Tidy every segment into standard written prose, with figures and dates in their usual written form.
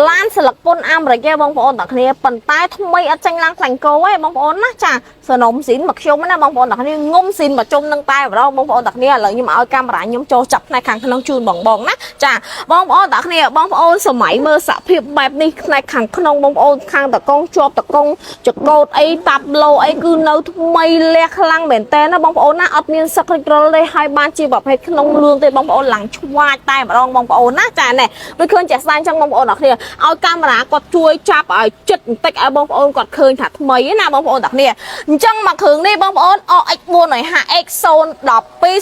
ឡានស្លឹកពុនអាមេរិកទេបងប្អូនទាំងគ្នាប៉ុន្តែថ្មីអត់ចាញ់ឡានខ្លាញ់គោទេបងប្អូនណាចាសនំស៊ីនមកខ្ញុំណាបងប្អូនទាំងគ្នាងុំស៊ីនមកជុំនឹងតែម្ដងបងប្អូនទាំងគ្នាឥឡូវខ្ញុំឲ្យកាមេរ៉ាខ្ញុំចូលចាប់ផ្នែកខាងក្នុងជូនបងបងណាចាបងប្អូនទាំងគ្នាបងប្អូនសម័យមើលសភាពបែបនេះផ្នែកខាងក្នុងបងប្អូនខាងតកងជាប់តកងចកោតអីតាប់ឡូអីគឺនៅថ្មីលះខ្លាំងមែនតើណាបងប្អូនណាអត់មានសឹករិចរិលទេហើយបានជាប្រភេទក្នុងលឿងទេបងប្អូនឡើងឆ្វាចតែម្ដងបងប្អូនណាចានេះដូចឃើញចាក់ស្ដែងចឹងបងប្អូនទាំងគ្នាឲ្យកាមេរ៉ាគាត់ជួយចាប់ឲ្យចិត្តបន្តិចឲ្យបងប្អូនគាត់ឃើញថាថ្មីណាបងប្អូនទាំងគ្នាអញ្ចឹងមកគ្រឿងនេះបងប្អូន RX 450X 012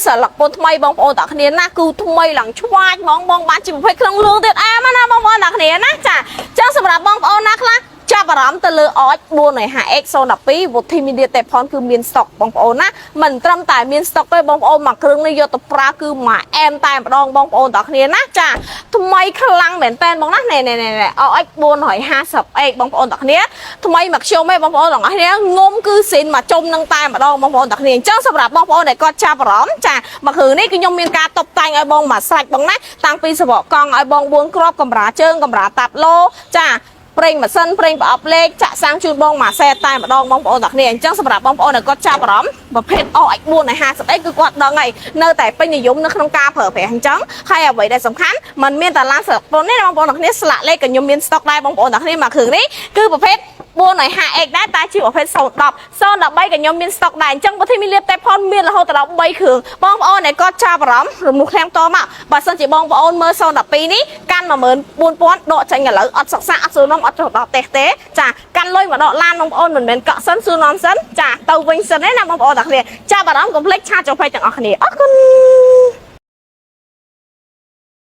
សន្លឹកពុនថ្មីបងប្អូនទាំងគ្នាណាគឺថ្មីឡើងឆ្វាចហ្មងបងបានជាប្រភេទក្នុងលឿងទៀតអែមណាបងប្អូនទាំងគ្នាណាចាអញ្ចឹងសម្រាប់បងប្អូនណាខ្លះចាប់អារម្មណ៍ទៅលើ RX 450X 012 Vuthy Media ទេផនគឺមានស្តុកបងប្អូនណាមិនត្រឹមតែមានស្តុកទេបងប្អូនមួយគ្រឿងនេះយកទៅប្រើគឺមួយអែមតែម្ដងបងប្អូនទាំងគ្នាណាចាថ្មីខ្លាំងមែនតើបងណានេះនេះនេះ RX 450X បងប្អូនទាំងគ្នាថ្មីមកខ្ញុំឯងបងប្អូនទាំងអស់គ្នាងុំគឺស៊ីនមកជុំនឹងតែម្ដងបងប្អូនទាំងគ្នាអញ្ចឹងសម្រាប់បងប្អូនដែលគាត់ចាប់អារម្មណ៍ចាមួយគ្រឿងនេះគឺខ្ញុំមានការតុបតែងឲ្យបងមួយសាច់បងណាតាំងពីសបកកង់ឲ្យបង4គ្រាប់កម្រាជើងកម្រាតាប់ឡូចាប្រេងម៉ាស៊ីនប្រេងប្រអប់លេខចាក់សាំងជូនបងមួយសេតតែម្ដងបងប្អូនទាំងគ្នាអញ្ចឹងសម្រាប់បងប្អូនដែលគាត់ចាប់អារម្មណ៍ប្រភេទ RX 450អីគឺគាត់ដឹងហើយនៅតែពេញនិយមនៅក្នុងការប្រើប្រាស់អញ្ចឹងហើយអ្វីដែលសំខាន់มันមានតែឡានស្លឹកពុនទេណាបងប្អូនទាំងគ្នាស្លាកលេខក៏ខ្ញុំមានស្តុកដែរបងប្អូនទាំងគ្នាមួយគ្រឿងនេះគឺប្រភេទ 450X ដែរតែជាប្រភេទ010 013ក៏ខ្ញុំមានស្តុកដែរអញ្ចឹងប្រធានមានលៀបតែផនមានរហូតដល់3គ្រឿងបងប្អូនដែលគាត់ចាប់អារម្មណ៍រំលោះឃ្លាំងតមកបើសិនជាបងប្អូនមើល012នេះកាន់14000ដកចេញឥឡូវអត់សិក្សាអត់សួរនាំអត់ចុះដល់ផ្ទះទេចាកាន់លុយមកដកឡានបងប្អូនមិនមែនកក់សិនសួរនាំសិនចាទៅវិញសិនទេណាបងប្អូនទាំងគ្នាចាប់អារម្មណ៍កុំភ្លេច chat ចូល page ទាំងអស់គ្នាអរគុណ។